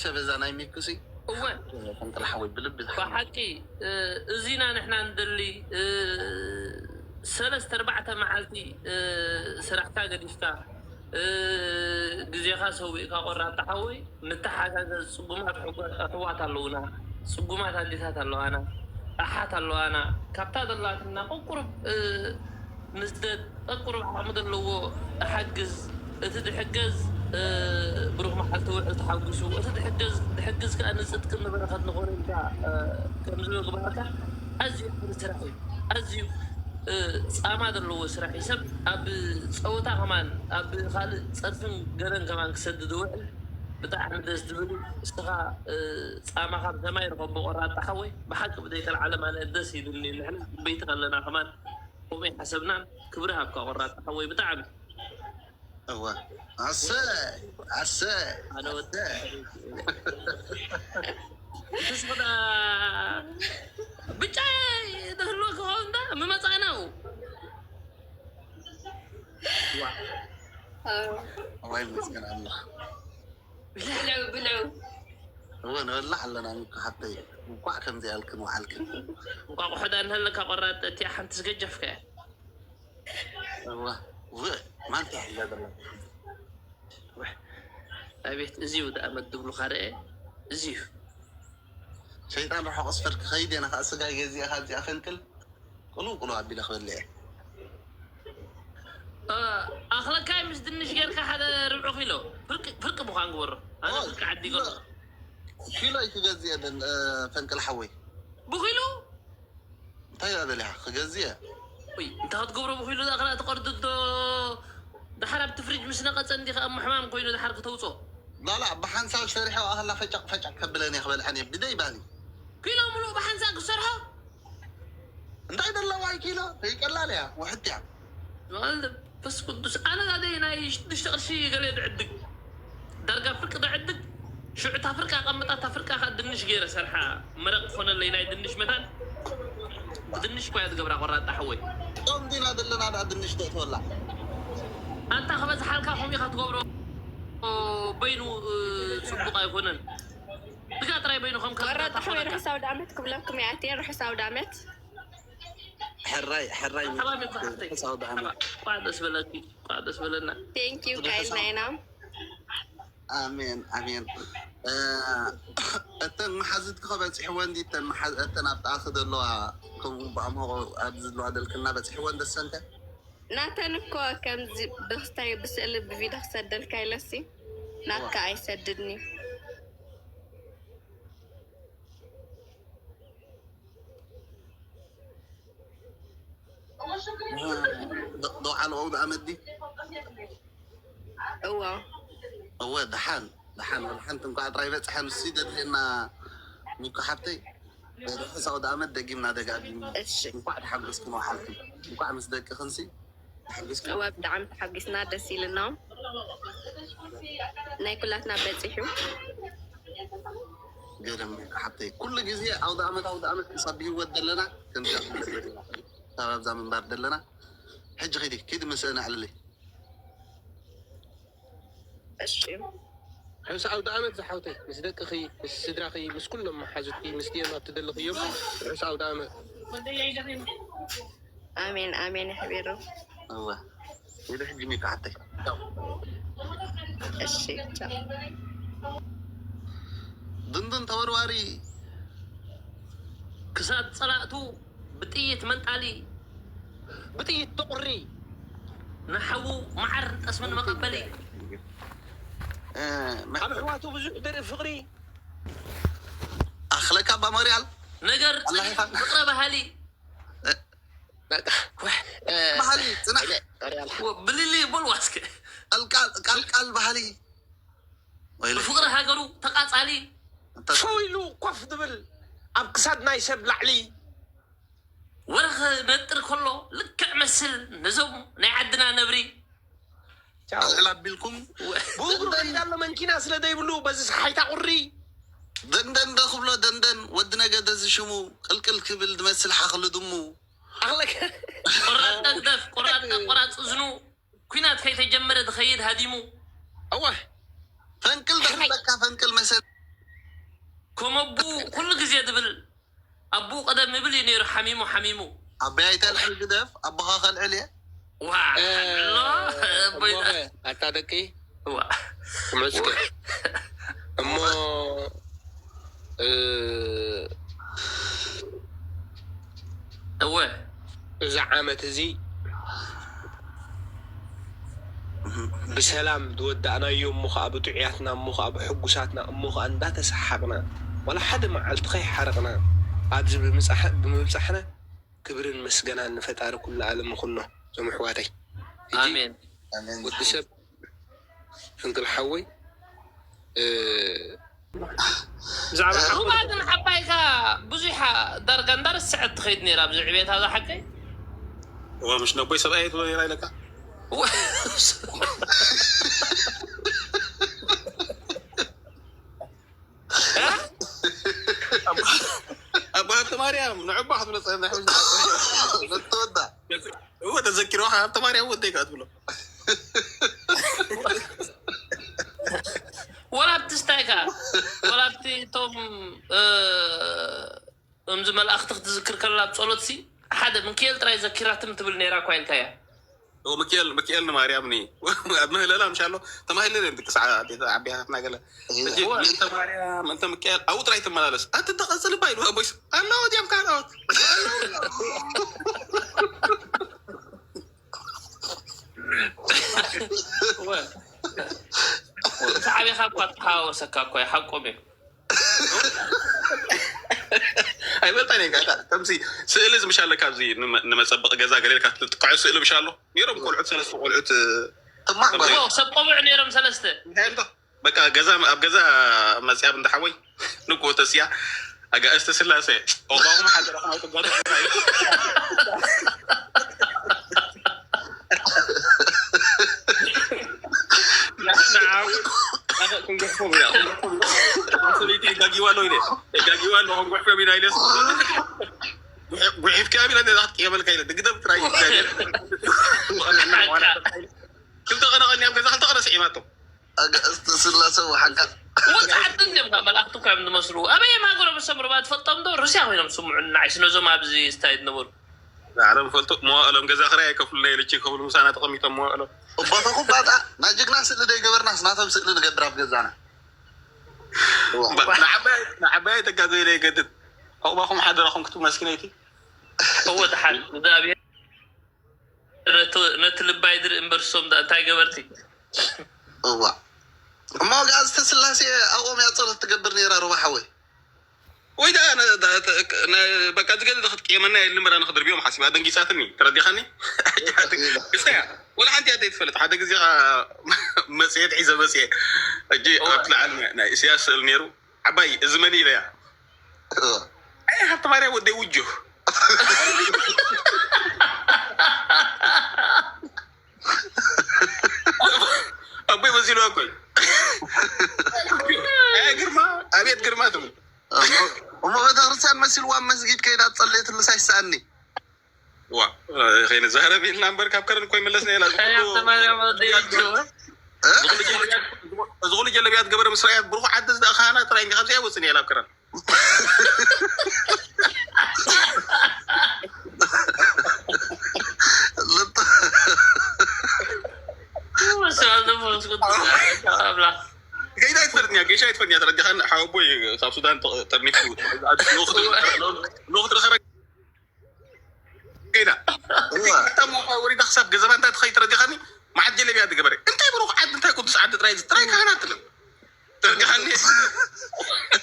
ሰብ እዛ ናይ ሚኩሲ እወ ከንጥላ ሓወይ ብልቢ ዝሓ ብሓቂ እዚና ንሕና ንደሊ። ሰለስተ ኣርባዕተ መዓልቲ ስራሕካ ገዲፍካ ግዜኻ ሰዊእካ ቆራጣ ሓወይ ንተሓጋገዝ። ፅጉማት ኣሕዋት ኣለውና፣ ፅጉማት ኣዴታት ኣለዋና፣ ኣሓት ኣለዋና። ካብታ ዘላትና ቁቁሩብ ንስደድ፣ ቁሩብ ዓቕሚ ዘለዎ ሓግዝ። እቲ ዝሕገዝ ብሩኽ መዓልቲ ውዕል ተሓጒሱ፣ እቲ ዝሕገዝ ዝሕግዝ ከዓ ንፅድቂ ንበረኸት ንኾነ ኢልካ ከምዚ ምግባርካ ኣዝዩ ዓቢ ስራሕ እዩ። ኣዝዩ ፃማ ዘለዎ ስራሕ እዩ። ሰብ ኣብ ፀወታ ከማን ኣብ ካልእ ፀርፍን ገለን ከማን ክሰድድ ውዕል ብጣዕሚ ደስ ዝብል እዩ። እስኻ ፃማ ካብ ሰማይ ርኸቦ ቆራጣ ሓወይ። ብሓቂ ብደይከል ዓለም ኣነ ደስ ኢሉኒ። ንሕና በይቲ ከለና ከማን ከምኡ ሓሰብናን ክብሪ ሃብካ ቆራጣ ሓወይ ብጣዕሚ እወ ኣሰ ኣሰ ኣነ ወደ ትስዳ ብጫ ደህሎ ክኸውን ዳ ምመጻና ወይ ምስግን ኣምላኽ ብልዑ ብልዑ እወ ንበላዕ ኣለና ሚኩ ሓተይ እንኳዕ ከምዚ ያልክን ወዓልክን እንቋቑሖ ዳ እንሃለካ ቆራጥ እቲ ሓንቲ ዝገጀፍካ እያ። እወ ውእ ማንታ ሒዛ ዘላ ኣቤት እዚዩ ደኣ መድብሉ ካርአ እዚዩ ሸይጣን ርሑቕ ስፈር ክኸይድ እየ ንኸዓ ስጋ ገዚእኻ እዚኣ ፈንቅል ቅሉ ቅሉ ኣቢለ ክበልዕ እየ ኣኽለካይ ምስ ድንሽ ጌርካ ሓደ ርብዒ ኪሎ ፍርቂ ፍርቂ ምዃን ግበሮ። ኣነ ፍርቂ ዓዲ ይገሎ ኪሎ እዩ ክገዝእ የለን ፈንቅል ሓወይ ብኪሉ እንታይ እያ ደሊኻ ክገዝእ እየ ወይ እንታይ ክትገብሮ ብኪሉ ዝኣኽላ ትቐርዱ ዶ? ድሓር ኣብቲ ፍሪጅ ምስ ነቐፀ እንዲኻ እሞ ሕማም ኮይኑ ድሓር ክተውፅኦ ላላ ብሓንሳብ ሰሪሐ ኣኽላ ፈጨቕ ፈጨቕ ከብለኒ ክበልዐን እየ ብደይ ባኒ ኪሎ ሙሉእ ብሓንሳብ ክሰርሖ እንታይ ዘለዋ ኪሎ ቀላል እያ ውሕት እያ ወልድ መንፈስ ቅዱስ ኣነ ናደይ ናይ ሽዱሽተ ቅርሺ ገለ ድዕድግ ዳርጋ ፍርቂ ድዕድግ ሽዑ እታ ፍርቂ ኣቐምጣ እታ ፍርቂ ኣኻ ድንሽ ገይረ ሰርሓ መረቕ ክኾነለይ ናይ ድንሽ መታን ብድንሽ እኳ እያ ትገብራ ቆራጣ ሓወይ እቶም ዲና ዘለና ዳ ድንሽ ተእትወላ ኣንታ ክበዝሓልካ ከምኡ ኢኻ ትገብሮ በይኑ ፅቡቕ ኣይኮነን ስጋ ጥራይ በይኑ ከም ቆራጣ ሓወይ ርሑስ ኣውደ ዓመት ክብለኩም እየ ኣትየ ርሑስ ኣውደ ዓመት ሕራይ ሕራይ ሰላም ይብዛሓተይ ርሑስ ኣውደ ዓመት እንኳዕ ደስ በለኪ እንኳዕ ደስ በለና thank you ካይልና ኢና ኣሜን ኣሜን እተን መሓዝትኪ ከበፂሕወ እንዲ እተን መሓዝ- እተን ኣብ ተኣኺ ዘለዋ ከምኡ ብኣምሆ ኣብዚ ዘለዋ ደልክና በፂሕወ እንደሰንተ ናተን እኮ ከምዚ ብክስታይ ብስእሊ ብቪዲዮ ክሰደልካ ኢለሲ ናትካ ኣይሰድድኒ ዶ ዓልኦ ብኣመዲ እዎ እወ ደሓን ደሓን ወላ ሓንቲ እንኳዕ ጥራይ በፅሐ ንሱ ደድልየና ሚኮ ሓብተይ ርሑስ ኣውደ ኣመት ደጊምና ደጋጊምና እሺ እንኳዕ ተሓጎስክን ወሓልክን እንኳዕ ምስ ደቅኽንሲ ተሓጎስክን እወ ብጣዕሚ ተሓጒስና ደስ ኢልና ናይ ኩላትና በፂሑ ገደም ሓብተይ ኩሉ ግዜ ኣውደ ኣመት ኣውደ ኣመት ክሳብ ብህይወት ዘለና ከምዚ ሳብ ኣብዛ ምንባር ዘለና ሕጂ ኪዲ ኪዲ ምስእና ዕልሊ እሺ ርሑስ ኣውደ ኣመት ዝሓውተይ ምስ ደቅኺ ምስ ስድራኺ ምስ ኩሎም መሓዙትኪ ምስ ድዮም ኣብቲ ዘለኽዮም ርሑስ ኣውደ ኣመት ኣሜን ኣሜን ይሕቢሩ እወ ኢሉ ሕጂ ሚካ ሓተይ እሺ ቻው። ድንድን ተወርዋሪ ክሳብ ፀላእቱ ብጥይት መንጣሊ ብጥይት ጥቁሪ ንሓዉ መዓር ጠስምን መቐበሊ እ፣ መ- ኣብ ኣሕዋቱ ብዙሕ ደርኢ ፍቕሪ ኣኽለካ ኣባ መርያል ነገር ኣላሂኻ። ፍቅረ ባህሊ በቃ፣ እ፣ ባህሊ ጽናሕ ሪያል ብልሊ በልዋ እስከ ቃልቃል ቃልቃል ባህሊ ወይለ ብፍቅሪ ሃገሩ ተቃጻሊ እንተ- ፈው ኢሉ ኮፍ ዝብል ኣብ ክሳድ ናይ ሰብ ላዕሊ ወርኺ ነጥር ከሎ ልክዕ መስል ነዞም ናይ ዓድና ነብሪ ቻው። ኣልዕል ኣቢልኩም ብእግሩ ከይድ ኣሎ መንኪና ስለ ዘይብሉ በዚ ሰሓይታ ቁሪ ደንደን ዶ ክብሎ ደንደን ወዲ ነገደ ዝሽሙ ቅልቅል ክብል ዝመስል ሓኽሊ ድሙ ኣኽለከ ቆራጥ ጠግደፍ ቆራጥ ቆራጽ እዝኑ ኩናት ከይተጀመረ ዝኸይድ ሃዲሙ እወ ፈንቅል ደፍለካ ፈንቅል መሰል ከም ኣቡ ኩሉ ግዜ ዝብል ኣቡ ቀደም ይብል እዩ ነይሩ። ሓሚሙ ሓሚሙ ኣበይ ኣይተልዕል ግደፍ ኣቦኻ ከልዕል እየ ዋ ኣሎ ኣቦይና እሞኸ ኣታ ደቂ ዋ ክመፅከ እሞ እ፣ እወ እዚ ዓመት እዚ ብሰላም ዝወዳእናዮ እሞ ከዓ ብጥዑያትና እሞ ከዓ ብሕጉሳትና እሞ ከዓ እንዳተሰሓቕና ዋላ ሓደ መዓልቲ ከይሓረቕና ኣብዚ ብምብፃሕ- ብምብፃሕና ክብርን መስገናን ንፈጣሪ ኩሉ ዓለም ይኹኖ። እዞም ኣሕዋተይ ሕጂ ኣሜን ወዲ ሰብ ፍንቅል ሓወይ እ፣ ብዛዕባ ሩባ ግን ዓባይካ ብዙሕ ዳርጋ እንዳረስዐት ትኸይድ ነይራ ኣብዚ ዕቤታ እዛ ሓቀይ እዋ ምሽ ነቦይ ሰብኣይ ትብሎ ነራ ኢለካ ኣባ ሃብተ ማርያም ንዕባ ክትብሎ ጸንሕ ለተወዳ እወ ተዘኪሮ ሃብተ ማርያም ወደይ ከኣ ትብሎ ወላ ኣብቲ ስታይ ከኣ ወላ ኣብቲ እቶም እ፣ እምዚ መላእኽቲ ክትዝክር ከላ ኣብ ጸሎት ሲ ሓደ ምክኤል ጥራይ ዘኪራትም ትብል ነይራ እኳ ኢልካያ እወ ምክኤል ምክኤል ንማርያም ኒ ኣብ ምህለላ ምሻሎ ተማሂለ እዮም ደቂ ሰዓ ዓቢያትና ገለ ሕጂ ምእንተ ማርያም ምእንተ ምክኤል ኣብኡ ጥራይ ትመላለስ ኣቲ ተቐጽል እባ ኢሉ ኣቦይስ ኣለዎ ድዮም ካልኦት ሳዕቤኻ እኳ ተሓዋወሰካ እኳ ሓቆም እዩ ኣይበልጣን እየ ጋታ ከምዚ ስእሊ ዝምሻለ ካብዚ ንመ- ንመፀበቂ ገዛ ገሌልካ ትጥቅዖ ስእሊ ምሻሎ ነይሮም ቆልዑት ሰለስተ ቆልዑት ጥማዕ ጓል ኦ፣ ሰብ ቆብዕ ነይሮም ሰለስተ እንታይ ኢልካ በቃ ገዛ ኣብ ገዛ መፅያ ብንዳሓወይ ንግሆ ተስያ ኣጋእዝተ ስላሴ ኦባኹም ሓደረኹም ኣይትጋደኹም ንዓው ክንጉሕፎም ኢና ሰበይቲ ጋጊዋ ኣሎ ኢለ ጋጊዋ ኣሎ ክንጉሕፎም ኢና ኢለስ ጉሒፍካ ቢላ ነዛ ክትቅየመልካ ኢለ ድግደም ጥራይ እግዚኣብሔር ክልተ ቀነ ቀኒያ ኣብ ገዛ ክልተ ቀነ ስዒማቶም ኣጋእዝተ ስላሴ ወሓካ ወፃዕቲ እንዲም ካብ መላእክቲ እኳ እዮም ዝመስሉ ኣበየ ማጎረብ ሰምርባ ትፈልጦም ዶ ሩስያ ኮይኖም ስምዑ ንዓይስ ነዞም ኣብዚ ስታይት ነበሩ ዓለም ፈልጡ መዋእሎም ገዛ ክራይ ኣይከፍሉና ኢለ ቺ ከፍሉ ምሳና ተቐሚጦም መዋእሎም እቦተኹም ባጣ ናይ ጅግና ስእሊ ደይገበርናስ ናቶም ስእሊ ንገብር ኣብ ገዛና ንዓባይ ተጋዘ ኢለ ይገድድ ዕቑባኹም ሓደራኹም ክትመስኪነይቲ እወ ድሓን እግዚኣብሔር ነቲ ልባይ ድርኢ እምበር ሶም እንታይ ገበርቲ እዋ እሞ ኣጋእዝተ ስላሴ ኣብኦም እያ ጸሎት ትገብር ነይራ ሩባ ሓወይ ወይ ደኣ በቃ ዝገለ ክትቅየመና የለን በላ ንክድርብዮም ሓሲባ ደንጊፃትኒ ተረዲኻኒ ክስተያ ወላ ሓንቲ እያ ዘይትፈልጥ ሓደ ግዜ መፅሄት ሒዘ መፅሄ ሕጂ ኣብቲ ለዓሊ ናይ እስያስ ስእል ነይሩ ዓባይ እዚ መን ኢለያ ኣይ ሃብተ ማርያም ወደይ ውጁህ ኣቦይ በዚ ኢሉ ኣኮይ ኣይ ግርማ ኣቤት ግርማ ትብል እሞ ቤተክርስትያን መሲልዋ ኣብ መስጊድ ከይዳ ጸለየትልስ ኣይሰኣኒ ዋ ከይነ ዛረብ ኢልና እምበር ካብ ከረን እኮ ይመለስና ኢላ እዚ ኩሉ ጀለብያ ዝገበረ ምስ ረኣያ ብሩኽ ዓዲ ዝደኣ ካህና ጥራይ እንዲ ካብዚኣ ይወፅን እየ ላብ ከረን ገይዳ ኣይትፈልጥንያ ገይሻ ኣይትፈልጥንያ ተረዲኻን ሓወቦይ ካብ ሱዳን ጠርኒፉ ልኡኽ ትረኸበ ገይዳ እታ ሞኻ ወሪዳ ክሳብ ገዘባ እንታይ ትኸይ ተረዲኻኒ መዓት ጀለብያ ትገበረ እንታይ ብሩኽ ዓዲ እንታይ ቅዱስ ዓዲ ጥራይ ጥራይ ካህናት ትብል ተረዲኻኒ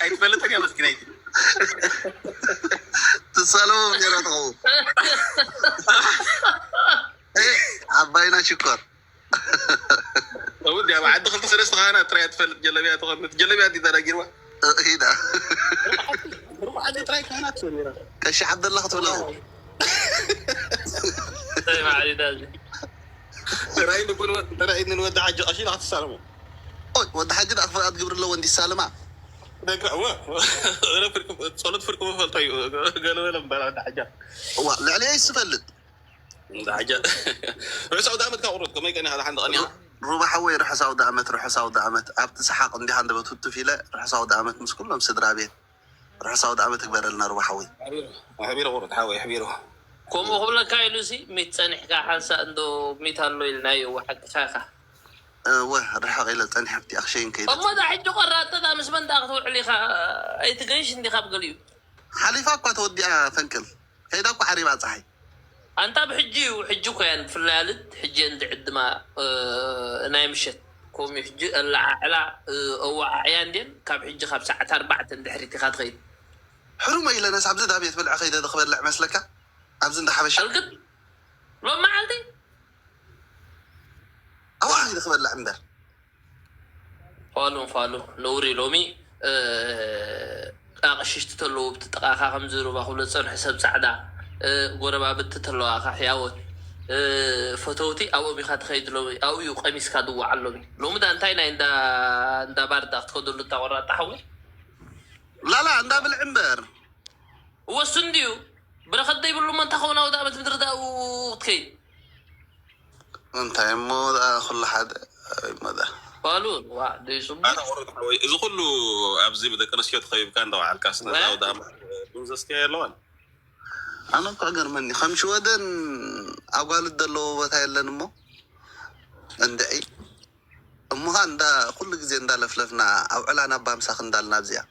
ኣይትፈልጥን እያ መስኪናይቲ ትሳለሞም ነይራ ትኸውን ዓባይና ሽኮር እው እንዲያ ዓዲ ክልተ ሰለስተ ካህናት ጥራይ ትፈልጥ ጀለብያ ተቐምጥ ጀለብያ እንዲ ተዳጊርዋ ሂዳ ብሩኽ ዓዲ ጥራይ ካህናት ትብል ነይራ ቀሺ ዓብደላ ክትብላ እንታይ ማዕሪዳ እዚ ራእይ ንጉን ራእይ ንወዲ ሓጂ ቀሺ ኢላ ክትሳለሞ ኦይ ወዲ ሓጂ ደኣ ክፍርኣት ግብሪ ኣለዎ እንዲሳለማ ደጋ እወ ጸሎት ፍርቂ መፈልጦ እዩ ገለበለ እምበራ ወዲ ሓጃ እዋ ልዕሊያ ይስፈልጥ ወዲ ሓጃ ርእሲ ኣውደ ዓመት ካብ ቁርብ ከመይ ቀኒኻ ሓንቲ ቀኒኻ ሩባ ሓወይ ርሑስ ኣውደ ዓመት ርሑስ ኣውደ ዓመት ኣብቲ ሰሓቕ እንዲኻ እንደበት ህቱፍ ኢለ ርሑስ ኣውደ ዓመት ምስ ኩሎም ስድራ ቤት ርሑስ ኣውደ ዓመት ይግበረልና ሩባ ሓወይ። ኣሕቢሮ ቁርጥ ሓወይ ኣሕቢሮ። ከምኡ ክብለካ ኢሉ ሲ ሚት ጸኒሕካ ሓንሳእ እንዶ ሚት ኣሎ ኢልናዮ። እወ ሓቅኻ ኢኻ። እወ ርሕቕ ኢለ ጸኒሐ ኣብቲ ኣኽሸይን ከይደ እሞ ዳ ሕጂ ቆራጠጣ ምስ መን ዳ ክትውዕል ኢኻ? ኣይትገይሽ እንዲኻ ብገሊኡ ሓሊፋ እኳ ተወዲኣ ፈንቅል ከይዳ እኳ ዓሪባ ፀሓይ። ኣንታ ብሕጂ እዩ ሕጂ እኮ እያን ብፍላይ ኣልት ሕጂ እየን ዝዕድማ። ናይ ምሸት ከምኡ እዩ ሕጂ ኣላዓዕላ። ኣዋዓዕያ እንድየን ካብ ሕጂ ካብ ሰዓት ኣርባዕተ እንድሕሪት ኢኻ ትኸይድ። ሕሩመ ኢለነስ ኣብዚ ዳ ቤት ብልዒ ከይደ ክበልዕ መስለካ ኣብዚ እንዳ ሓበሻ እርግጥ ሎም መዓልቲ ኣዋ ከይደ ክበልዕ እምበር ፋሉ ፋሉ ነውሪ ሎሚ ኣቕሽሽቲ ተለዉ ብቲ ጥቓኻ ከምዚ ሩባ ክብሎ ዝጸንሑ ሰብ ጻዕዳ ጎረባብቲ ተለዋ ካ ሕያወት ፈተውቲ ኣብኦም ኢኻ ትኸይድ ሎሚ ኣብኡ እዩ ቀሚስካ ድዋዓል ሎሚ ሎሚ ዳ እንታይ ናይ እንዳ እንዳ ባርዳ ክትከደሉ እታ ቆራጣ ሓወይ ላላ እንዳ ብልዒ እምበር እወሱ እንድዩ በረኸት ዘይብሉ እሞ እንታይ ከውን ኣውደ ኣመት ምድሪ ዳኡ ክትከይድ እንታይ እሞ ደኣ ኩሉ ሓደ ኣበይ እሞ ደኣ ባሉ ዋ ደይ ጽቡቅ ኣነ ቁርጥ ሓወይ እዚ ኩሉ ኣብዚ ብደቂ ኣንስትዮ ተኸቢብካ እንዳውዓልካስ ነዛ ኣውደ ኣመት ቡን ዘስትያ የለዋን። ኣነ እኮ ገርመኒ ከም ሽወደን ኣጓልት ዘለዎ ቦታ የለን እሞ እንድዒ እሞኻ እንዳ ኩሉ ግዜ እንዳለፍለፍና ኣብ ዕላና ባምሳኽ እንዳልና ኣብዚኣ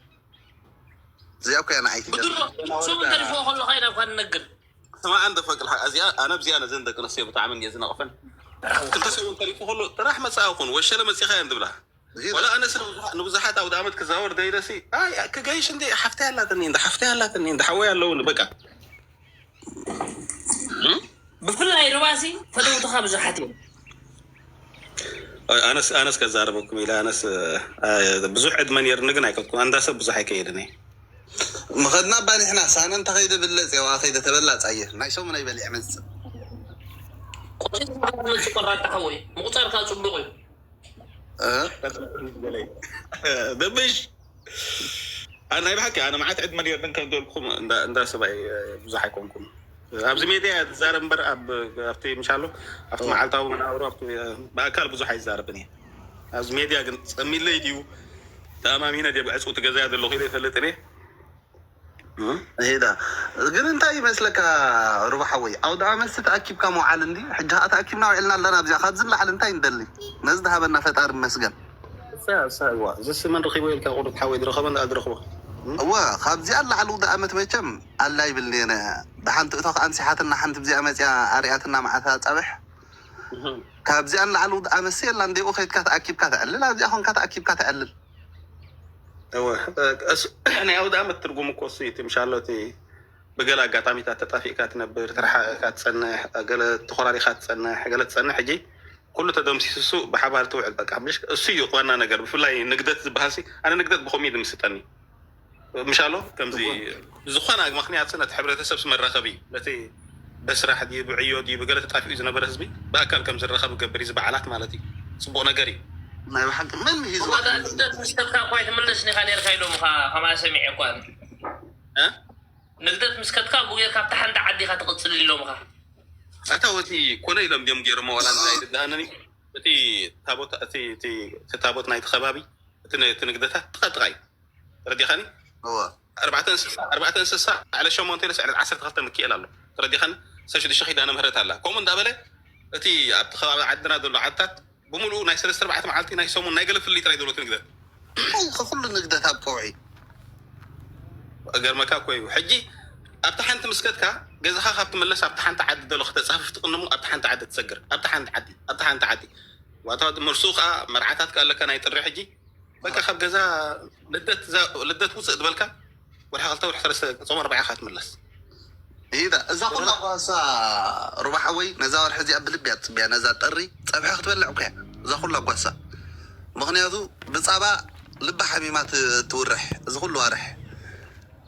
እዚኣ እኮ እያ ንዓይ ትገርም ብድሮ ሱብ እንተሪፍዎ ከሎ ኸይና እኳ ንነግር ስማዕ እንደ ፈቅል ሓ- እዚኣ ኣነ ኣብዚኣ ነዘን ደቂ ኣንስትዮ ብጣዕሚ እንየ ዝነቕፈን። ክልተ ሰብ እውን ተሪፉ ከሎ ጥራሕ መጻእኹን ወሸለ መጺኻ እየን ዝብላ። ወላ ኣነ ስለ ብዙሓ- ንብዙሓት ኣውደ ኣመት ክዛወር ደይለሲ ኣይ ክገይሽ እንደ ሓፍታይ ኣላትኒ እንደ ሓፍታይ ኣላትኒ እንደ ሓወይ ኣለውኒ በቃ። ብፍላይ ሩባሲ ፈተውትኻ ብዙሓት እዮም ኣነስ ኣነስ ከዛረበኩም ኢለ ኣነስ አ፣ ብዙሕ ዕድመ ነርኒ ግን ኣይከድኩም ኣንዳ ሰብ ብዙሕ ኣይከይድን እየ። ምኸድና እባ ንሕና ሳነ እንተኸይደ ብለፅ የዋ ከይደ ተበላፅ ኣየ ናይ ሰሙን ኣይበልዕ መፅእ ቆራጣ ሓወይ ምቁፃርካ ፅቡቅ እዩ እ? ደብሽ ኣነ ናይ ብሓቂ ኣነ መዓት ዕድመ ነርኒ ከም ዝበልኩም እንዳ እንዳ ሰብኣይ ብዙሕ ኣይኮንኩም። ኣብዚ ሜድያ ትዛረብ እምበር ኣብ ኣብቲ ምሻሎ ኣብቲ መዓልታዊ መናብሮ ኣብቲ ብኣካል ብዙሕ ኣይዛረብን እየ። ኣብዚ ሜድያ ግን ጸሚለይ ድዩ ተኣማሚነ ድየ ብዕጽውቲ ገዛያ ዘለኹ ኢለ ይፈልጥን እየ። ሄዳ ግን እንታይ ይመስለካ ሩባ ሓወይ ኣውደ ኣመት ተኣኪብካ መውዓል እንዲ ሕጂ ከዓ ተኣኪብና ውዕልና ኣለና ኣብዚኣ ካብዚ ንላዕሊ እንታይ ንደሊ ነዚ ዝሃበና ፈጣሪ ይመስገን እሳ እሳ እዋ ዝስ መን ረኺቦ ኢልካ ቁርጥ ሓወይ ዝረኸበ እንዳ ዝረኽቦ እወ ካብዚኣ ንላዕሊ ውደ ኣመት መቸም ኣላ ይብልኒ እየ ደሓንቲ እቶ ከዓ ኣንሲሓትና ሓንቲ ብዚኣ መፅያ ኣርያትና መዓታ ፀብሕ ካብዚኣ ንላዕሊ ውደ ኣመት የላ እንዲኡ ከይድካ ተኣኪብካ ተዕልል ኣብዚኣ ኮንካ ተኣኪብካ ተዕልል እወ፣ እስ- ናይ ኣውደ ኣመት ትርጉም እኮ እሱ እዩ። እቲ ምሻሎ እቲ ብገለ ኣጋጣሚታት ተጣፊእካ ትነብር፣ ተረሓቕካ ትጸንሕ፣ ገለ ተኾራሪኻ ትጸንሕ፣ ገለ ትጸንሕ። ሕጂ ኩሉ ተደምሲሱ ብሓባር ትውዕል በቃ። ምሽ እሱ እዩ ዋና ነገር። ብፍላይ ንግደት ዝበሃል ሲ ኣነ ንግደት ብኸምኡ እዩ ዝምስጠኒ። ምሻሎ ከምዚ ዝኾነ ምኽንያት ነቲ ሕብረተሰብ መራኸቢ ነቲ በስራሕ ድዩ ብዕዮ ድዩ ብገለ ተጣፊኡ ዝነበረ ህዝቢ ብኣካል ከም ዝረኸብ ገብር እዩ። እዚ በዓላት ማለት እዩ። ጽቡቕ ነገር እዩ። ናይ ብሓቂ መን ምሂዝዋ እዋዳ ንግደት ምስ ከድካ እኳ ኣይትምለስን ኢኻ ነርካ ኢሎምኻ ከምኣ ሰሚዐ እኳ እ? ንግደት ምስ ከድካ ብኡ ጌርካ ኣብታ ሓንቲ ዓዲ ኢኻ ትቕጽል ኢሎምኻ ኣታ ወቲ ኮነ ኢሎም ድዮም ገይሮሞ ዋላ እንታይ ድዳኣነኒ እቲ ታቦት እቲ እቲ እቲ ታቦት ናይቲ ከባቢ እቲ ነ- እቲ ንግደታት ጥቓ ጥቓ እዩ። ተረዲኻኒ? እወ ኣርባዕተ እንስሳ ኣርባዕተ እንስሳ ዕለት ሸሞንተ ኢለስ ዕለት ዓሰርተ ክልተ ምክኤል ኣሎ። ተረዲኻኒ? ሰ ሽዱሽተ ኪዳነ ምህረት ኣላ። ከምኡ እንዳበለ እቲ ኣብቲ ከባቢ ዓድና ዘሎ ዓድታት ብምሉኡ ናይ ሰለስተ ኣርባዕተ መዓልቲ ናይ ሰሙን ናይ ገለ ፍልይ ጥራይ ዘሎ እቲ ንግደት። ከኩሉ ንግደት ኣብ ከውዒ ገርመካ እኮ እዩ። ሕጂ ኣብቲ ሓንቲ ምስ ከድካ ገዛኻ ካብ ትምለስ ኣብቲ ሓንቲ ዓዲ ዘሎ ከተጻፍፍ ትቕንሙ ኣብቲ ሓንቲ ዓዲ ትሰግር ኣብቲ ሓንቲ ዓዲ ኣብቲ ሓንቲ ዓዲ ዋታ ምርሱ ከዓ መርዓታት ከዓ ኣለካ ናይ ጥሪ ሕጂ በቃ ካብ ገዛ ልደት እዛ- ልደት ውፅእ ዝበልካ ወርሒ ክልተ ወርሒ ሰለስተ ጾም ኣርባዓ ኢኻ ትምለስ። ይዳ እዛ ኩላ ጓሳ ሩባ ሓወይ ነዛ ወርሒ እዚኣ ብልቢ እያ ትፅብያ ነዛ ጥሪ ፀብሒ ክትበልዕ እኮ እያ እዛ ኩላ ጓሳ ምክንያቱ ብፃባ ልባ ሓሚማ ት- ትውርሕ እዚ ኩሉ ዋርሕ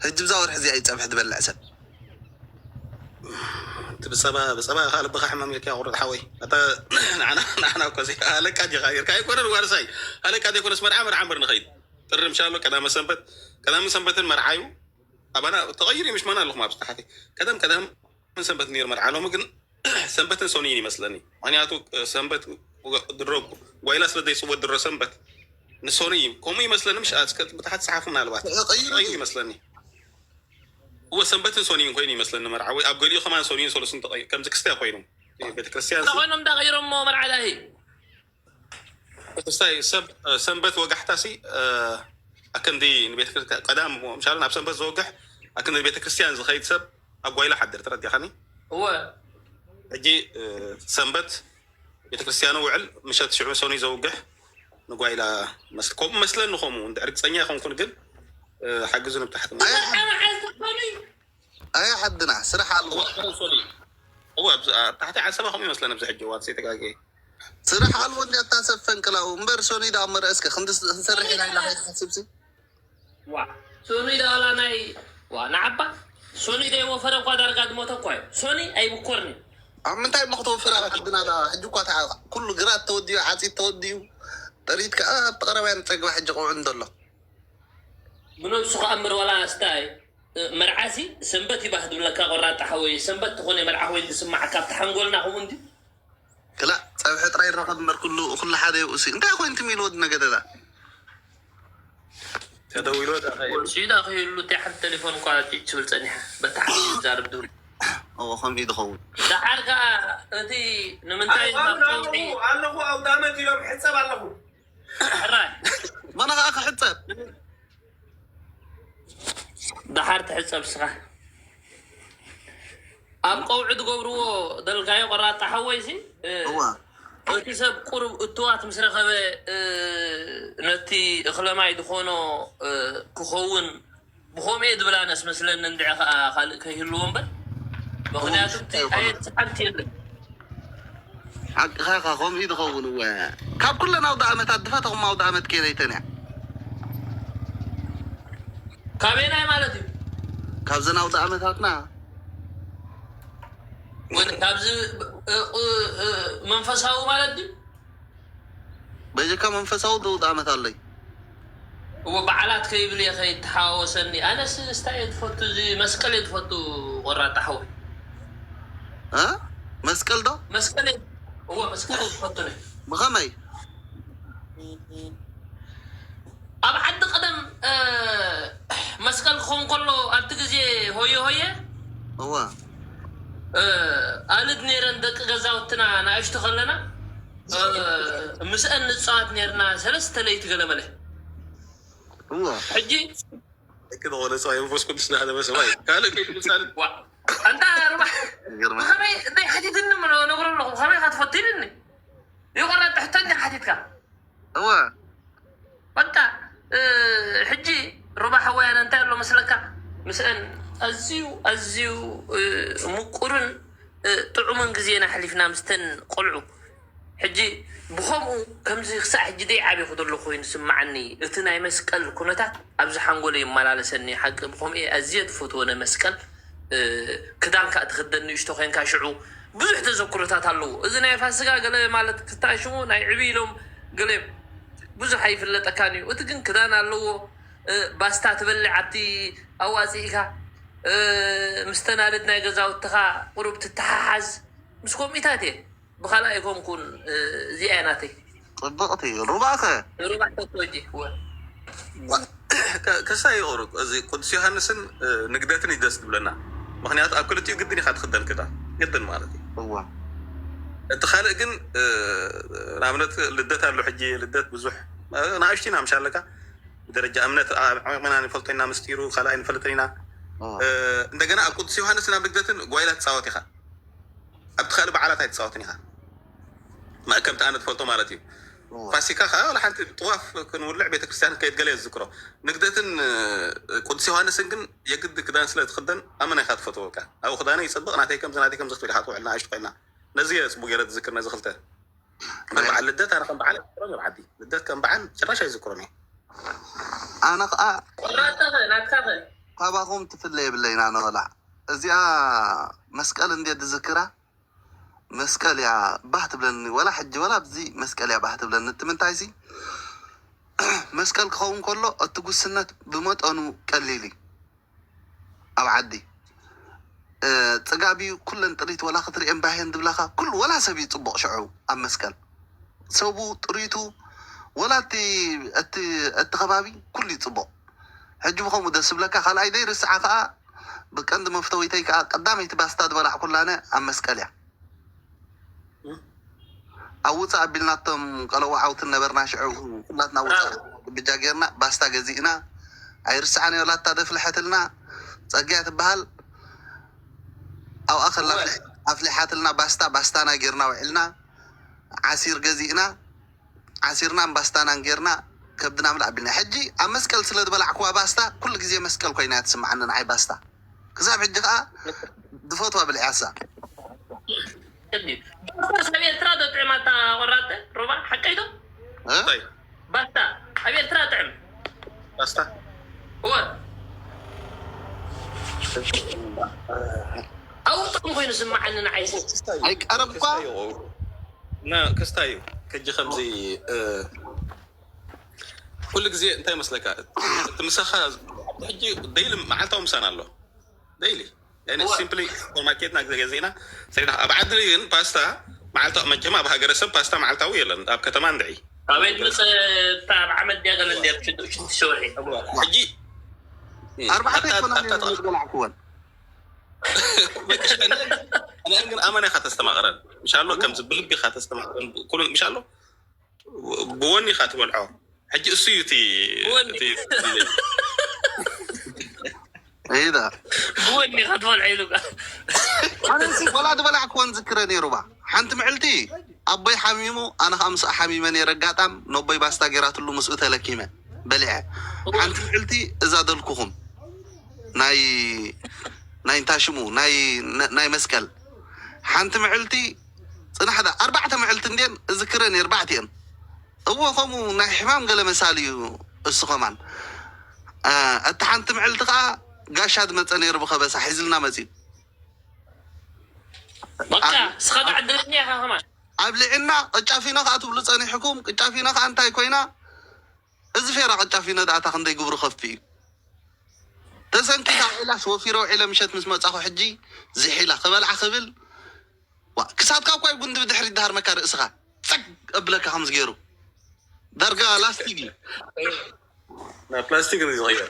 ሕጂ ብዛ ወርሒ እዚኣ እዩ ፀብሒ ትበልዕ ሰብ እቲ ብፀባ ብፀባ ኢኻ ልብኻ ሕማም ኢልካ ቁርጥ ሓወይ ኣታ ንዓና ንዓና እኮ እዚ ኣለካ ዲኻ ጌርካ ኣይኮነን ዋርሳይ ኣለካ ዘይኮነስ መርዓ መርዓ እምበር ንኸይድ ጥሪ ምሻሎ ቀዳመ ሰንበት ቀዳመ ሰንበትን መርዓዩ ኣባና ተቐይሩ ምሽማና ኣለኹም ኣብዚ ተሓቲ ቀደም ቀደም ሰንበት ነይሩ መርዓ ሎሚ ግን ሰንበትን ሶንይን ይመስለኒ ምክንያቱ ሰንበት ድሮ ጓይላ ስለ ዘይፅወት ድሮ ሰንበት ንሶኒ እዩ ከምኡ ይመስለኒ ምሽ እስከ ብታሓት ፀሓፉ ምናልባት ተቐይሩ ተቐይሩ ይመስለኒ እወ፣ ሰንበትን ሶኒን ኮይኑ ይመስለኒ መርዓ፣ ወይ ኣብ ገሊኡ ከማን ሶኒን ሰሉስን ተቐይ-፣ ከምዚ ክስታይ ኮይኑ ቤተክርስትያን ሲ-፣ ኮይኖም ዳቐይሮሞ መርዓ ዳሂ ክስታይ ሰብ-፣ ሰንበት ወጋሕታ ሲ፣ እ፣ ኣክንዲ ንቤተክርስትያን ቀዳም ምሻሉ ናብ ሰንበት ዘወግሕ ኣክንዲ ቤተክርስትያን ዝኸይድ ሰብ ኣብ ጓይላ ሓድር፣ ተረዲኻኒ? እወ ሕጂ፣ እ፣ ሰንበት ቤተክርስትያኑ ውዕል፣ ምሸት ሽዑ ሶኒ ዘውግሕ ንጓይላ መስ-፣ ከምኡ መስለኒ። ከምኡ እንድሕር ርግጸኛ ኣይኮንኩን፣ ግን፣ እ፣ ሓግዙ ንብታሕቲ። መርዓ መዓዝ ትኾኑ? ኣይ ሓድና ስራሕ ኣልቦ ሶኒ፣ እወ፣ ኣብዚ፣ ኣ፣ ታሕቲ ዓሰባ ከምኡ ይመስለኒ ኣብዚ ሕጂ እዋን፣ ዘይተጋገየ። ስራሕ ኣልቦ እንዲያ እታ ሰብ ፈንቅላው እምበር ሶኒ ዳ መርአ እስከ ክንዲ ክንሰርሕ ኢና ኢላ ከይትሓስብሲ ዋ ሶኒ ዳ ዋላ ናይ ዋ ንዓባ ሶኒ ዶ የወፈረ እኳ ዳርጋ ዝሞተ እኳ እዩ። ሶኒ ኣይብኮርኒ። ኣብ ምንታይ እሞ ክትወፍር ኣላ ሓድና ዳ ሕጂ እኳ ተዓ ኩሉ ግራት ተወዲኡ ዓፂድ ተወዲኡ ጥሪት ከዓ ኣብቲ ቀረባያ ንፀግባ ሕጂ ቆውዕ እንተሎ ብነብሱ ክኣምር ዋላ ስታይ መርዓሲ ሰንበት ይባህ ዝብለካ ቆራጣ ሓወይ ሰንበት ትኾነ መርዓ ኮይኑ ዝስማዓካ ኣብቲ ሓንጎልና ከምኡ እንዲ ክላእ ፀብሒ ጥራይ ይረኸብ እምበር ኩሉ ኩሉ ሓደ ይብኡሲ እንታይ ኮይንቲ ሚልዎ ዝነገደዳ ተደዊሎ ዳኸ ወልሲዳ ከይሉ እንታይ ሓንቲ ቴሌፎን እኳ ጭጭ ትብል ፀኒሓ በታ ሓንቲ ትዛርብ ድብል እዎ ከምኡ እዩ ዝኸውን ደሓር ከዓ እቲ ንምንታይ ናብ ቀውዒ ኣለኹ ኣውዳመት ኢሎም ሕፀብ ኣለኹ ሕራይ መነ ከዓ ክሕፀብ ደሓር ትሕፀብ ስኻ ኣብ ቀውዒ ትገብርዎ ደልጋዮ ቆራጣ ሓወይሲ እዋ እቲ ሰብ ቁሩብ እትዋት ምስ ረኸበ እ፣ ነቲ እኽለማይ ዝኾኖ እ፣ ክኸውን ብኸምኡ እየ ዝብል ኣነስ መስለኒ እንድዒ ከዓ ካልእ ከይህልዎ እምበር ምኽንያቱ እቲ ኣየት ሓንቲ የለን ሓቅኻ ኢኻ ከምኡ እዩ ዝኸውን እወ ካብ ኩለን ኣውደ ኣመታት ዝፈተኹም ኣውደ ኣመት ከየነይተን እያ ካበየናይ ማለት እዩ ካብዘን ኣውደ ኣመታትና ወይ ካብዚ እ፣ እ፣ እ፣ መንፈሳዊ ማለት ድዩ በጀካ መንፈሳዊ ዘውደ ኣመት ኣለይ እወ በዓላት ከይብል እየ ከይተሓዋወሰኒ ኣነስ ስታይ እየ ትፈቱ እዚ መስቀል እየ ትፈቱ ቆራጣ ሓወይ እ? መስቀል ዶ መስቀል እየ እወ መስቀል እየ ትፈቱ ነይ ብኸመይ ኣብ ዓዲ ቀደም እ፣ መስቀል ክኸውን ከሎ ኣብቲ ግዜ ሆየ ሆየ እዋ እ፣ ኣልድ ነይረን ደቂ ገዛውትና ንኣሽቱ ከለና እ፣ ምስአን ንፃወት ነይርና ሰለስተ ለይቲ ገለ መለ እዋ ሕጂ ሕቂ ዝኾነ ሰብኣይ መንፈስ ቅዱስ ናህለመ ሰብኣይ ካልእ ከይትምሳል ዋ እንታ ርባ ይገርመ ብኸመይ እንታይ ሓቲትኒ ነግሮ ኣለኹ ብኸመይ ኢኻ ትፈቱ ኢልኒ ይቆረጥ ሕቶ እንዲ ሓቲትካ እዋ በቃ እ፣ ሕጂ ሩባ ሓወያነ እንታይ ኣሎ መስለካ ምስአን ኣዝዩ ኣዝዩ እ፣ ምቁርን እ፣ ጥዑምን ግዜና ኣሕሊፍና ምስተን ቆልዑ ሕጂ ብኸምኡ ከምዚ ክሳዕ ሕጂ ደይ ዓብኹ ዘሎ ኮይኑ ስምዓኒ እቲ ናይ መስቀል ኩነታት ኣብዚ ሓንጎለ ይመላለሰኒ ሓቂ ብኸምኡ እየ ኣዝየ ዝፈትወነ መስቀል እ፣ ክዳን ከዓ ትኽደን ንእሽቶ ኮይንካ ሽዑ ብዙሕ ተዘክሮታት ኣለዎ እዚ ናይ ፋስጋ ገለ ማለት ክታሽሙ ናይ ዕብይ ኢሎም ገለ ብዙሕ ኣይፍለጠካን እዩ እቲ ግን ክዳን ኣለዎ እ፣ ባስታ ትበልዕ ኣብቲ ኣዋፂእካ እ፣ ምስ ተናደድ ናይ ገዛውትኻ ቁሩብ ትተሓሓዝ ምስ ኮሚታት እየ ብኻልእ ኣይኮንኩን እ፣ እዚኣ እያ ናተይ ፅብቕቲ ሩባኸ ሩባ ተኮጂ ወ ከሳይ ይቕሩ እዚ ቅዱስ ዮሃንስን እ፣ ንግደትን እዩ ደስ ዝብለና ምክንያቱ ኣብ ክልቲኡ ግድን ኢካ ትክደን ክዳ ግድን ማለት እዩ እዋ እቲ ካልእ ግን እ፣ ንኣብነት ልደት ኣሎ ሕጂ ልደት ብዙሕ እ፣ ንኣሽቱ ኢና ምሻለካ ብደረጃ እምነት ዓ- ዓሚቕና ንፈልጦ ኢና ምስጢሩ ካልኣይ ንፈልጥን ኢና እዋ እ፣ እንደገና ኣብ ቅዱስ ዮሃንስን ኣብ ንግደትን ጓይላ ትፃወት ኢካ ኣብቲ ካልእ በዓላት ኣይትፃወትን ኢካ መእከምቲ ኣነ ትፈልጦ ማለት እዩ እዋ ፋሲካ ከዓ ዋላ ሓንቲ ጥዋፍ ክንውልዕ ቤተክርስትያን ከይድ ገለ ዝዝክሮ ንግደትን እ፣ ቅዱስ ዮሃንስን ግን የግድ ክዳን ስለ ትክደን ኣመና ኢካ ትፈትወካ ኣብኡ ክዳነ ይፅብቕ ናተይ ከምዚ ናተይ ከምዚ ክትብል ኢካ ትውዕል ንኣሽቱ ኮይና ነዚ እየ ፅቡቅ ገይረ ዝዝክር ነዚ ክልተ ግን በዓል ልደት ኣነ ከም በዓል ኣይዝክሮን እዮም ዓዲ ልደት ከም በዓል ጭራሽ ኣይዝክሮን እየ ኣነ ከዓ ቆራጠኸ ናትካኸ ካባኹም ትፍለ የብለይና ንበላ እዚኣ መስቀል እንዴት ዝዝክራ መስቀል እያ ባህ ትብለኒ ወላ ሕጂ ወላ ኣብዚ መስቀል እያ ባህ ትብለኒ እቲ ምንታይ ሲ መስቀል ክኸውን ከሎ እቲ ጉስነት ብመጠኑ ቀሊል እዩ ኣብ ዓዲ እ፣ ፅጋብ እዩ ኩለን ጥሪት ወላ ክትሪኤን ባሄን ዝብላካ ኩሉ ወላ ሰብ እዩ ፅቡቕ ሽዑ ኣብ መስቀል ሰቡ ጥሪቱ ወላ እቲ እቲ እቲ ከባቢ ኩሉ እዩ ፅቡቕ ሕጂ ብከምኡ ደስ ዝብለካ ካልኣይ ዘይርስዓ ከዓ ብቀንዲ መፍተዊተይ ከዓ ቀዳመይቲ ባስታ ዝበላዕኩላነ ኣብ መስቀል እያ። ኣብ ውፃእ ኣቢልናቶም ቀለዋዓውትን ነበርና ሽዑ ኩላትና ውፃእ ብጃ ጌርና ባስታ ገዚእና ኣይርስዓን እየ። ላታ ደፍልሐትልና ፀጊያ ትበሃል ኣብኣ ከላ ኣፍሊሓትልና ባስታ ባስታና ጌርና ውዕልና ዓሲር ገዚእና ዓሲርናን ባስታናን ጌርና ከብድና ምልእ ኣቢልና። ሕጂ ኣብ መስቀል ስለ ዝበላዕኩዋ ባስታ ኩሉ ግዜ መስቀል ኮይና እያ ትስምዓኒ ንዓይ ባስታ። ክሳብ ሕጂ ከዓ ዝፈትዋ ብልዕያሳ። ባስታ ሰብ ኤርትራ ዶ ጥዕማታ ቆራጠ ሩባ ሓቀይቶ? እ? ባስታ ኣብ ኤርትራ ጥዕም ባስታ እወ ኣብኡ ጥዑም ኮይኑ ስምዓኒ ንዓይ። ኣይቀረብኳ እና ክስታይ እዩ። ሕጂ ከምዚ እ፣ ኩሉ ግዜ እንታይ መስለካ እቲ ምሳኻ ሕጂ ደይሊ መዓልታዊ ምሳና ኣሎ ደይሊ ሲምፕሊ ሱፐርማርኬትና ግዜ ገዜና ሰሪና ኣብ ዓዲ ግን ፓስታ መዓልታዊ መቸም ኣብ ሃገረሰብ ፓስታ መዓልታዊ የለን ኣብ ከተማ እንድዒ ኣበይ ድምፅ እታ ኣብ ዓመት ድያ ገለ እንድያ ሽዱሽተ ሸውሒ ሕጂ ኣርባዕተ ኣታ- ይኮና ኣታ- ዝበላዕኩወን ኣነ ግን ኣመና ኢኻ ተስተማቕረን ምሻሎ ከምዚ ብልቢ ኢኻ ተስተማቕረን ኩሉ ምሻሎ ብወኒ ኢኻ ትበልዖ ሕጂ እሱ እዩ እቲ ብወኒ። እቲ- ይዳ ብወኒ ኢኻ ትበልዖ ኢሉ ኣነሲ ወላ ዝበላዕኩወን ዝክረ ነይሩ ባ ሓንቲ ምዕልቲ ኣቦይ ሓሚሙ ኣነ ከዓ ምስኣ ሓሚመ ነይረ ኣጋጣም ነቦይ ባስታ ጌራትሉ ምስኡ ተለኪመ በሊዐ ሓንቲ ምዕልቲ እዛ ደልኩኹም ናይ ናይ እንታይ ሽሙ ናይ ናይ መስቀል ሓንቲ ምዕልቲ ፅናሕ ዳ ኣርባዕተ ምዕልቲ እንድየን እዝክረን እየ ኣርባዕቲአን እዎ ከምኡ ናይ ሕማም ገለ መሳሊ እዩ እሱ ከማን እ፣ እቲ ሓንቲ ምዕልቲ ከዓ ጋሻ ዝመፀ ነይሩ ብኸበሳ ሒዝልና መፂኡ በቃ ስኻ ተዓድለኒ ኢኻ ከማን ኣብሊዕና ቅጫ ፊኖ ከዓ ትብሉ ፀኒሕኩም ቅጫ ፊኖ ከዓ እንታይ ኮይና እዚ ፌራ ቅጫ ፊኖ ደኣታ ክንደይ ግብሩ ከፊ እዩ ተሰንኪታ ኢላስ ወፊረ ውዒለ ምሸት ምስ መፃኹ ሕጂ ዝሒላ ክበልዓ ክብል ዋ፣ ክሳትካ እኳ ይጉንዲ ብድሕሪ ዳሃር መካ ርእስኻ ፀግ እብለካ ከምዚ ገይሩ ዳርጋ ላስቲክ እዩ ናብ ፕላስቲክ እዩ ዝቕየር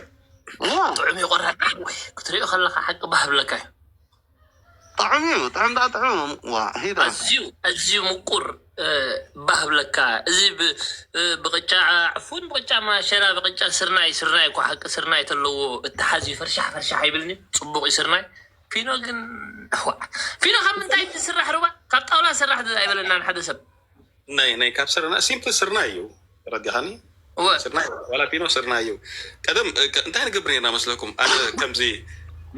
ዋ፣ ጥዑም ይቆራጣ ወይ ክትሪኦ ከለካ ሓቂ ባህብለካ እዩ ጥዑም እዩ ጥዑም ዳ ጥዑም ዋ ሂዳ ኣዝዩ ኣዝዩ ምቁር እ፣ ባህብለካ እዚ ብ- እ፣ ብቅጫ ዕፉን ብቅጫ ማሸላ ብቅጫ ስርናይ ስርናይ እኮ ሓቂ ስርናይ ተለዎ እተሓዝዩ ፈርሻሕ ፈርሻሕ ኣይብልኒ ፅቡቅ እዩ ስርናይ ፊኖ ግን ዋ፣ ፊኖ ካብ ምንታይ ትስራሕ ሩባ ካብ ጣውላ ስራሕ ኣይበለናን ሓደ ሰብ ናይ ናይ ካብ ስርና ሲምፕል ስርና እዩ ረዲኻኒ እወ ስርና ዋላ ፒኖ ስርና እዩ ቀደም እ፣ ከ- እንታይ ንገብር ነርና መስለኩም ኣነ ከምዚ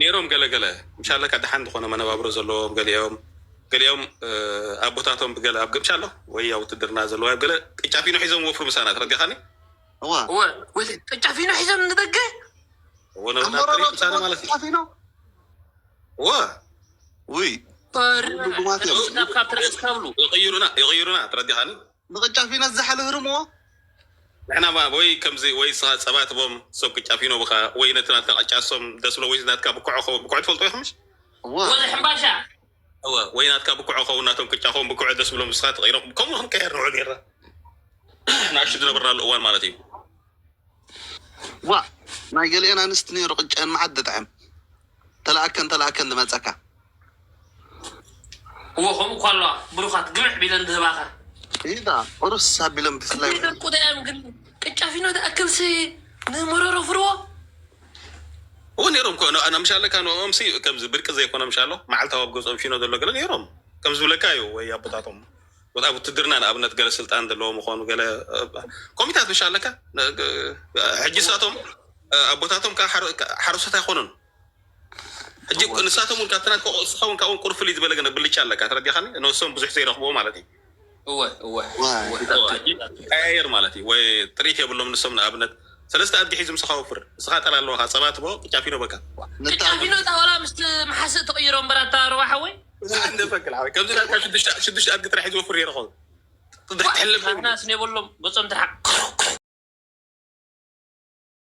ነይሮም ገለገለ ምሻለካ ደሓን ዝኾነ መነባብሮ ዘለዎም ገሊኦም ገሊኦም እ፣ ኣቦታቶም ብገለ ኣብ ገምሻ ኣሎ ወይ ኣብ ውትድርና ዘለዎ ኣብ ገለ ቅጫ ፒኖ ሒዞም ወፍሩ ምሳና ተረዲኻኒ እዋ እወ ወለ ቅጫ ፊኖ ሒዞም ንደገ ወነብና ኣሞረሮ ምሳና ማለት እዩ ፊኖ እወ ውይ በር ጉማት እዮም። ናብ ካብ ትረስ ካብሉ ይቕይሩና ይቕይሩና ተረዲኻኒ ንቅጫ ፊኖ ዝሓለ ህርምዎ ንሕና ማ ወይ ከምዚ ወይ ስኻ ጸባ ትቦም ሰብ ቅጫ ፊኖ ብኻ ወይ ነቲ ናትካ ቅጫ ሶም ደስ ብሎ ወይ ናትካ ብኩዖ ኸውን ብኩዖ ትፈልጦ ኢኹምሽ እዋ ወለ ሕምባሻ እወ ወይ ናትካ ብኩዖ ኸውን ናቶም ቅጫ ኸውን ብኩዖ ደስ ብሎም ንስኻ ተቐይሮም ከምኡ ክንቀየር ንውዕል ጌርና ንኣሽቱ ዝነበርናሉ እዋን ማለት እዩ ዋ ናይ ገሊአን ኣንስቲ ነይሩ ቅጨን መዓት ድጥዕም ተለኣከን ተለኣከን ዝመፀካ እዎ ከምኡ እኳ ኣለዋ ብሩኻት ግምዕ ቢለን ዝህባኻ ይዳ ቁርስ ኣቢሎም ብፍላይ ደቁ ደያም ግን ቅጫ ፊኖ ተኣክልሲ ንመረሮ ፍርዎ እወ ነይሮም ኮ ኣምሻለካ ንኦምሲ ከምዚ ብርቂ ዘይኮነ ምሻሎ መዓልታዊ ኣብ ገዝኦም ፊኖ ዘሎ ገለ ነይሮም ከም ዝብለካ እዩ ወይ ኣቦታቶም ወጣ ውትድርና ንኣብነት ገለ ስልጣን ዘለዎ ምኾኑ ገለ ኮሚታት ምሻለካ ሕጂ ሳቶም ኣቦታቶም ሓረሶት ኣይኮኑን ሕጂ ንሳቶም እውን ካብቲ ናትካ እስኻ እውን ካብኦም ቁር ፍልይ ዝበለ ገለ ብልጫ ኣለካ ተረዲኻኒ ነሶም ብዙሕ ዘይረኽብዎ ማለት እዩ እወ እወ ቀያየር ማለት እዩ ወይ ጥሪት የብሎም ንሶም ንኣብነት ሰለስተ ኣድጊ ሒዙ ምሳኻ ወፍር እስኻ ጠላ ኣለዋኻ ፀባ ትቦ ቅጫ ፊኖ በቃ ቅጫ ፊኖ ጣወላ ምስ መሓስእ ተቕይሮ እምበር ኣታ ረዋሓ ወይ ንፈክል ሓወይ ከምዚ ናትካ ሽዱሽተ ኣድጊ ጥራሕ ሒዙ ወፍር ይረኸቡ ጥድሕ ትሕልፍ ናስ ኔበሎም ገጾም ትርሓቅ